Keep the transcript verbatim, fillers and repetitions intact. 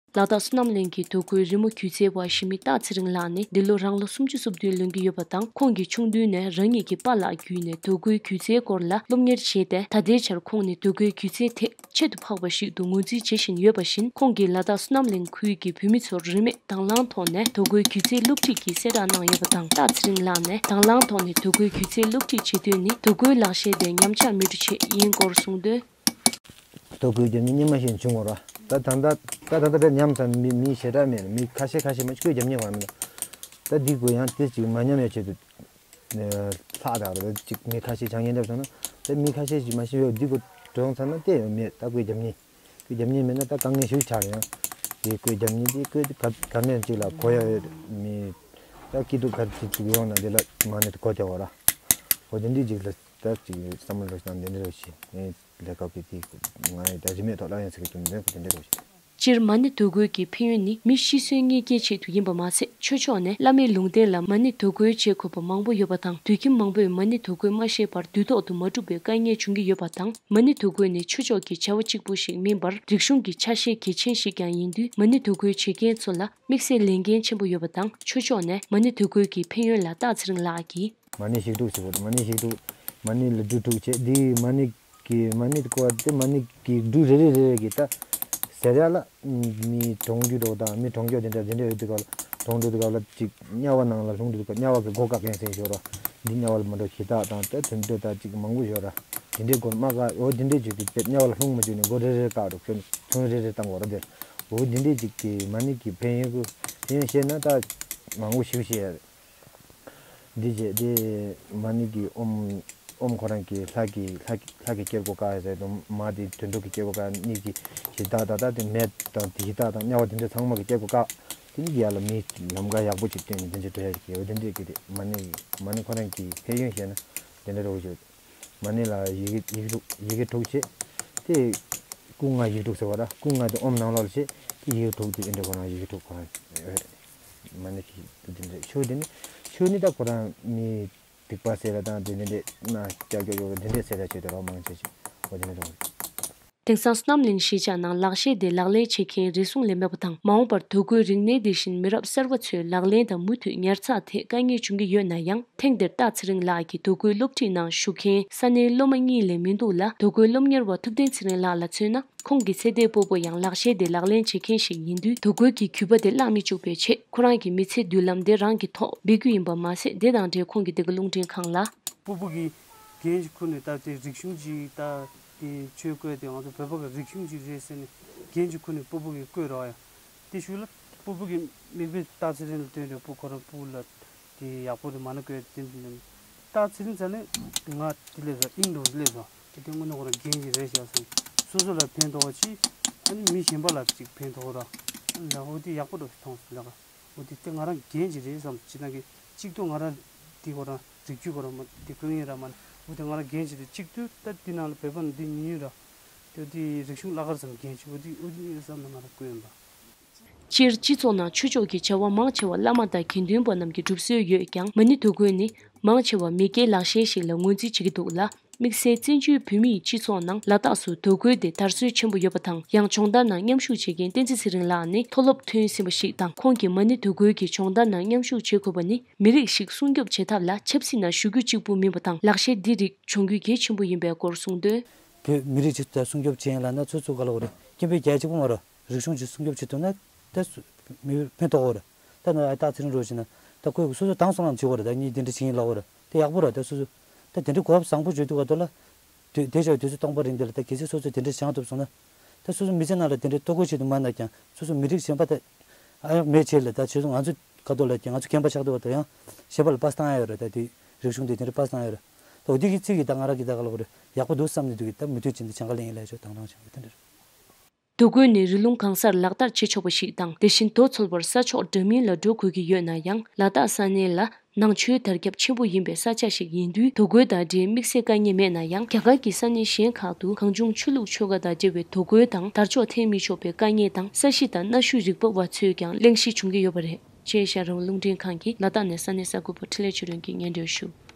ལ་དྭགས་བསོད་ནམས་གླིང་གི་རྡོ་བརྐོས་རི་མོ་སྒྱུ་རྩལ་བ་ཞི་མི་སྟག་ཚེ་རིང་ལགས་ནི་འདི་ལོ་རང་ལོ་སུམ་ཅུ་སོ་བདུན་ལོན་གྱི་ཡོད་པ་དང་། ཁོང་གིས་ཆུང་དུས་ནས་རང་ཉིད་ཀྱི་པཱ་ལགས་བརྒྱུད་ནས་རྡོ་བརྐོས་སྒྱུ་རྩལ་སྐོར་ལ་སློབ་གཉེར་བྱས་ཏེ། ད་ལྟའི་ཆར་ཁོང་ནི་རྡོ་བརྐོས་སྒྱུ་རྩལ་ཐད་ཁྱད་དུ་འཕགས་པ་ཞིག་ཏུ་ངོས་འཛིན་བྱེད་བཞིན་ཡོད་པ་བཞིན། ཁོང་གིས་ལ་དྭགས་བསོད་ནམས་གླིང་ཁུལ་གྱི་བོད་མི་ཚོར་རིན་མེད་དང་བླངས་ཐོག་ནས་རྡོ་བརྐོས་སྒྱུ་རྩལ་སློབ་ཁྲིད་ཀྱི་གསལ་བསྒྲགས་གནང་ཡོད་པ་དང་། སྟག་ཚེ་རིང་ལགས་ནས་དང་བླངས་ཐོག་ནས་རྡོ་བརྐོས་སྒྱུ་རྩལ་སློབ་ཁྲིད་བྱེད་དོན་ནི་རྡོ་བརྐོས་ལག་ཤེས་དེ་ཉམས་ཆག་མེད་འགྲོ་ཆེད་ཡིན་སྐོར་གསུངས་དོན། རྡོ་བརྐོས་རྒྱབ་གཉེར་སྔོན་མ་བཞིན་བྱུང་བ་ར། ད་ད་ལྟ་ད་ད་ལྟ་དཔེ་ཉམས་ཙམ་མི་མི་ཞེ་དྲག་མེད། མི་ཁ་ཤས་ཁ་ཤས་མ་གཅིག་རྒྱབ་གཉེར་བ་མི་འདུག་ད་འདི་དགོས་ཡང་དེ་གཅིག་མ་ཉམས་ཡ་ཆེད་དུ་ལྷག་དང་རེད། གཅིག་མི་ཁ་ཤས་སྦྱང་མཁན་འདྲ་བྱུང་ན། ད་མི་ཁ་ཤས་ཤིག་མ་ཤེས་ཡོད་འདི་དགོས་འགྲོ་ཡོང་ཚར་ན་དེ་ཡང་མེད། ད་དགོས་རྒྱབ་གཉེར་དགོས་རྒྱབ་གཉེར་མེད་ན་ད་དཀའ་ངལ་ཞིག་ཆགས་རེད། ཡང་དེ་དགོས་རྒྱབ་གཉེར་དེ་དགོས་ག་ག་ནས་གཅིག་ལ་གོ་ཡ་ཡོད་མི། ད་སྐྱིད་སྡུག་ག་ཅིག་ཅིག་ཡོང་ན་དེ་ལ་མ་ནི་གོ་རྒྱ་བ་ར། འོ་དེ་འདྲའི་ཅིག་ལ་ད་ཅིག་བསམ་བློ་འགྲོ་ཞིག་དང་དེ་འདྲ་རེ་བཞིན། ལས་ཀ་གི་དེ་ང་ཡི་ད་རིན་མེད་ཐོག་ལ་ཡང་ཟེར་གི་དུ་འདོན་གི་དེ་འདྲ་རེ་བཞིན། སྤྱིར་མ་ཎི་རྡོ་བརྐོས་ཀྱི་ཕན་ཡོན་ནི་མི་ཤི་གསོན་གཉིས་ཀའི་ཆེད་དུ་ཡིན་པ་མ་ཟད། ཆོས་ཕྱོགས་ནས་བླ་མའི་ལུང་བསྟན་ལ་མ་ཎི་རྡོ་བརྐོས་བྱེད་དགོས་པ་མང་པོ་ཡོད་པ་དང་། དུད་ཁྱིམ་མང་པོས་མ་ཎི་རྡོ་བརྐོས་མ་ཤེས་པར་དུས་ཐོག་ཏུ་མ་གྲུབ་པའི་དཀའ་ངལ་འབྱུང་གི་ཡོད་པ་དང་། མ་ཎི་རྡོ་བརྐོས་ནི་ཆོས་ཕྱོགས་ཀྱི་བྱ་བ་གཅིག་པུ་ཞིག་མིན་པར་རིག་གཞུང་གི་ཆ་ཤས་གལ་ཆེན་ཞིག་ཀྱང་ཡིན་དུས། མ་ཎི་རྡོ་བརྐོས་བྱེད་མཁན་ཚོ་ལ་དམིགས་བསལ་ལས་འགན་ཆེན་པོ་ཡོད་པ་དང་། ཆོས་ཕྱོགས་ནས་མ་ཎི་རྡོ་བརྐོས་ཀྱི་ཕན་ཡོན་ལ་སྟག་ཚེ་རིང་ལགས་ཀྱིས། མ་ཎི་བཤིག་དྲུག་ཟེར་བ་དང་། མ་ཎི་བཤིག་དྲུག་མ་ཎི་ལ་འབྲུ་དྲུག་བྱས། འདི་མ་ཎི་གི་མ་ཎི་བརྐོ་བ་དེ་མ་ཎི་གི་འབྲུ་རེ་རེ་རེ་རེ་གི་ད་ཟེར་ཡ་ལ་མི་གྲོངས་རྒྱུ་འགྲོ་དང་མི་གྲོངས་རྒྱུ་དེ་འདྲ་དེ་འདྲ་ཡོད་དུས་སྐབས་ལ། གྲོངས་འགྲོ་དུས་སྐབས་ལ་ཅིག་དམྱལ་བ་ནང་ལ་ལྷུང་འགྲོ་དུས་སྐབས་དམྱལ་བ་གི་སྒོ་བཀག་མཁན་ཟེར་ཞོར་ར། འདི་དམྱལ་བ་ལ་མ་འགྲོ་གི་རྟགས་དང་ད་དེ་འདྲ་ད་ཅིག་མང་པོ་ཞོར་ར། དེ་འདྲའི་སྒོར་མ་བཀག་འོ་དེ་འདྲའི་ཅིག་གི་དེ་དམྱལ་བ་ལ་ལྷུང་མ་བཅུག་ནས་སྒོ་རེ་རེ་བཀག་འགྲོ་ཁྱོད་ཚོང་རེ་རེ་བཏང་དགོས་ར། དེ་འོ་དེ་འདྲའི་ཅིག་གི་མ་ཎི་གི་ཕན་ཡོན་གི་ཕན་ཡོན་བཤད་ན་ད་མང་པོ་ཞིག་བཤད་ཡ་རེད། འདི་བྱས་ཏེ་མ་ཎི་གི་ཨོམ་ཨོམ་ཁོ་རང་གི་ལྷ་གི་ལྷ་ལྷ་གི་སྐྱེ་སྒོ་བཀག་ཡ་ཟེར་དུས་མ་དེ་དུད་འགྲོ་གི་སྐྱེ་སྒོ་བཀག་གཉིས་ཀྱི་གཞི་བདག་དང་ད་དེ་མེ་དང་དེ་གཞི་བདག་དང་དམྱལ་བ་དེ་འདྲ་ཚང་མ་གི་སྐྱེ་སྒོ་བཀག་དེ་ནི་ཡ་ལ་མི་ལམ་ཁ་ཡག་པོ་ཅིག་སྟོན་ནས་དེ་འདྲ་འགྲོ་ཡ་ཞིག་ཡོད། དེ་འདྲས་ཀྱི་དེ་མ་ཎི་མ་ཎི་ཁོ་རང་གི་ཕན་ཡོན་བཤད་ན་དེ་འདྲ་རེད་ཞུ། མ་ཎི་ལ་ཡི་གེ་ཡིག་དྲུག་ཡི་གེ་དྲུག་བྱས། དེ་སྐུ་ལྔ་ཡིག་དྲུག་ཟེར་བ་ར། སྐུ་ལྔ་དེ་ཨོམ་ནང་ལོགས་ལ་བྱས། དེ་ཡིག་དྲུག་དེ་ཨེ་འདྲ་ཁོ་རང་ཡི་གེ་དྲུག་ཁོ་རང་ཡོད། མ་ཎི་གི་དེ་འདྲ་ཆོས་དེ་ནི་ཆོས་ནི་ད་ཁོ་རང་མི་སྡིག་པ་སེལ་ཡ་དང་དེ་འདྲ་ན་ཀྱག་ཀྱོག་ཡོད་དེ་འདྲ་སེལ་ཡ་ཆོས་དེ་རོ་མང་ཆེ་ཆེ་འོ་དེ་འདྲ་རོ། དེང་སང་བསོད་ནམས་གླིང་གཞིས་ཆགས་ནང་ལག་ཤེས་དེ་ལག་ལེན་བྱེད་མཁན་རེ་ཟུང་ལས་མེད་པ་དང་། མ་འོངས་པར་རྡོ་བརྐོས་རིག་གནས་དེ་བཞིན་མི་རབས་གསར་བ་ཚོས་ལག་ལེན་དང་མུ་མཐུད་ཉར་ཚགས་ཐད་དཀའ་ངལ་འབྱུང་གི་ཡོད་ན་ཡང་། ཐེངས་འདིར་སྟག་ཚེ་རིང་ལགས་ཀྱི་རྡོ་བརྐོས་སློབ་ཁྲིད་ནང་ཞུགས་མཁན་ས་གནས་སློབ་མ་གཉིས་ལས་མི་འདུག་ལ། རྡོ་བརྐོས་སློབ་གཉེར་བ་ཐུབ་བསྟན་ཚེ་རིང་ལགས་ལ་མཚོན་ན། ཁོང་གི་ཚེ་འདས་སྤོ་བོ་ཡང་ལག་ཤེས་དེ་ལག་ལེན་བྱེད་མཁན་ཞིག་ཡིན་དུས། རྡོ་བརྐོས་ཀྱི་རྒྱུད་པ་དེ་བརླག་མི་བཅུག་པའི་ཆེད་ཁོ་རང་གི་མི་ཚེ་མདུན་ལམ་དེ་རང་གི་ཐོག་འབད་རྒྱུ་ཡིན་པ་མ་ཟད། དེ་དང་འབྲེལ་ཁོང་གིས་འདི་ག་རླུང་འཕྲིན་ཁང་ལ། སྤོ་བོ་གི་འགན་ཞིག་ཁུར་ནས་ད་དེ་རིག་གཞུང་ཅིག་ད་དེ་ཆོས་བརྐོས་དེ་ང་ཚོ་བོད་པ་གི་རིག་གཞུང་ཅིག་རེད་ཟེར་ནས་འགན་ཞིག་ཁུར་ནས་སྤོ་བོ་གིས་བརྐོས་རོགས་ཡ། དེ་ཞུ་ལ་སྤོ་བོ་གི་མིག་དཔེ་སྟག་ཚེ་རིང་ལ་སྟོན་རེད། སྤོ་ཁོ་རང་སྤོ་བོ་ལ་དེ་ཡག་པོ་རེད་མ་ན་བརྐོས་དེ་འདི་འདི་སྟག་ཚེ་རིང་ཟེར་ནས་ང་དེ་ལས་སོ་ཨིང་འགྲོ་འདི་ལས་སོ་དེ་དེ་དངོས་གནས་ཁོ་རང་འགན་ཞིག་རེད་ཤག་ཟེར། སོ་སོ་ལ་ཕན་ཐོགས་པ་ཅིག་ཨ་ནི་མི་གཞན་པ་ལ་ཅིག་ཕན་ཐོགས་ར་ལ་འོ་དེ་ཡག་པོ་འགྲོ་མཐོང་སོང་ལ་ག་འོ་དེ་དེ་ང་རང་འགན་ཅིག་རེད་བསམ། ཅི་ན་གི་གཅིག་ཏུ་ང་རང་དེ་ཁོ་རང་རིག་རྒྱུ་ཁོ་རང་མ་དེ་བརྐོས་ཡིན་ར་མ་ན་འོ་དེ་ང་རང་འགན་ཅིག་རེད། གཅིག་ཏུ་ད་དེ་ནང་ལ་བོད་པ་ནི་འདི་ཉུང་ཉུང་ར་དེ་འོ་དེ་རིག་གཞུང་བརླག་གར་བསམ་འགན་ཅིག་འོ་དེ་འོ་དེ་བསམ་ན་ང་རང་བརྐོས་ཡིན་པ། སྤྱིར་སྤྱི་ཚོགས་ནང་ཆོས་ཕྱོགས་ཀྱི་བྱ་བ་མང་ཆེ་བ་བླ་མ་དང་དགེ་འདུན་པ་རྣམས་ཀྱིས་སྒྲུབ་སྲོལ་ཡོད་ཀྱང་། མ་ཎི་རྡོ་བརྐོས་ནི་མང་ཆེ་བ་མི་སྐྱའི་ལག་ཤེས་ཤིག་ལ་ངོས་འཛིན་བྱེད་ཀྱི་འདུག་ལ། དམིགས་བསལ་བཙན་བྱོལ་བོད་མིའི་སྤྱི་ཚོགས་ནང་ལ་དྭགས་སུ་རྡོ་བརྐོས་དེ་དར་སྲོལ་ཆེན་པོ་ཡོད་པ་དང་། ཡང་སྦྱོང་བརྡར་ནང་མཉམ་ཞུགས་བྱེད་མཁན་བསྟན་འཛིན་ཚེ་རིང་ལགས་ནི་མཐོ་སློབ་ཐོན་ཟིན་པ་ཞིག་དང་། ཁོང་གིས་མ་ཎི་རྡོ་བརྐོས་ཀྱི་སྦྱོང་བརྡར་ནང་མཉམ་ཞུགས་བྱེད་དགོས་པ་ནི་མི་རིགས་ཤིག་སྲུང་སྐྱོབ་བྱེད་ཐབས་ལ་ཆབ་སྲིད་ནང་ཞུགས་རྒྱུ་གཅིག་པུ་མིན་པ་དང་། ལག་ཤེས་འདི་རིགས་སྦྱོང་རྒྱུ་གལ་ཆེན་པོ་ཡིན་པའི་སྐོར་གསུངས་དོན། བོད་མི་རིགས་སྤྱི་ཚོགས་སྲུང་སྐྱོབ་བྱེད་ཡིན་ལབ་ན་ཚོད་ཚོད་ག་ལ་འོ་རེད། སྐྱིན་པའི་རྒྱལ་གཅིག་པུ་མ་རོ། རིག་གཞུང་གི་སྲུང་སྐྱོབ་བྱེད་ཐུབ་ན་ད་སུ་མི་ཕན་ཐོགས་འོ་རེད། ད་ནི་ཨ་སྟག་ཚེ་རིང་རོ་བྱེད་ན་ད་ཁོས་སོ་སོ་དྭངས་སོང་ལམ་བྱེད་འོ་རེད། ད་ངས་འདི་འདྲ་བྱེད་ཡིན་ལབ་འོ་རེད། དེ་ཡག་པོ་རེད། ད་སོ་སོ་ད་དེ་འདྲའི་གོ་སྐབས་བཟང་པོ་བརྗོད་དུས་ག་ཏོ་ལ་དེ་དེ་ཞག་དུས་ཚོད་སྟོང་པ་རིང་དེ་ལ་ད་གལ་སྲིད་སོ་སོ་དེ་འདྲ་བྱང་ཐུབ་སོང་ན་ད་སོ་སོ་མི་ཚེ་ནང་ལ་དེ་འདྲའི་ལྟོ་གོས་བྱེད་དུ་མ་ན་ཀྱང་སོ་སོ་མི་རིགས་གཞན་པ་ད་ཨ་ཡག་མེད་བྱེད་ལ་ད་བྱེད་སོང་། ང་ཚོ་ག་ཏོ་ལ་ཀྱང་ང་ཚོ་མཁན་པ་ཆགས་དུས་ག་ཏོ་ཡང་གཞན་པ་ལ་པ་སེ་བཏང་ཡ་ཡོད་རེད། ད་དེ་རིག་གཞུང་དེ་དེ་འདྲ་པ་སེ་བཏང་ཡ་ཡོད་རེད། ད་འོ་དེ་གི་ཚིག་གི་ད་ང་རང་གི་ད་ག་ལ་འོ་རེད། ཡག་པོ་འདུག་བསམ་ནས་འདུག་གི་ད་མུ་མཐུད་བྱས་ནས་སྦྱང་ག་ལེན་ཡིན་ལ་ཆོག་དང་དྲང་བྱུང་བ་དེ་འདྲ་རེད། རྡོ་བརྐོས་ནི་རི་ལུང་གང་སར་ལག་བསྟར་བྱེད་ཆོག་པ་ཞིག་དང་། དེ་བཞིན་རྡོ་འཚོལ་བར་ས་ཕྱོགས་འདྲ་མིན་ལ་འགྲོ་དགོས་ཀྱི་ཡོད་ན་ཡང་། ལ་དྭགས་ས་གནས་ལ་ནང་ཆུའི་དར་ཁྱབ་ཆེན་པོ་ཡིན་པའི་ས་ཆ་ཞིག་ཡིན་དུས། རྡོ་བརྐོས་དང་འབྲེལ་དམིགས་བསལ་དཀའ་ངལ་མེད་ན་ཡང་། རྒྱ་གར་གྱི་ས་གནས་གཞན་ཁག་ཏུ་གང་བྱུང་ཆོས་ལུགས་ཆོལ་ཁ་དང་འབྲེལ་བའི་རྡོ་བརྐོས་དང་དར་ལྕོག་འཐེན་མི་ཆོག་པའི་དཀའ་ངལ་དང་། ས་གཞི་དང་གནའ་ཤུལ་རིག་པ་བ་ཚོས་ཀྱང་གླེང་གཞི་བྱུང་གི་ཡོད་པ་རེད། ཅེས་ཤར་རང་རླུང་འཕྲིན་ཁང་གིས་ལ་དྭགས་ནས་ས་གནས་གསར་འགོད་པ་འཕྲིན་ལས་ཆོས་སྒྲོན་གྱིས་སྙན་སྒྲོན་ཞུ།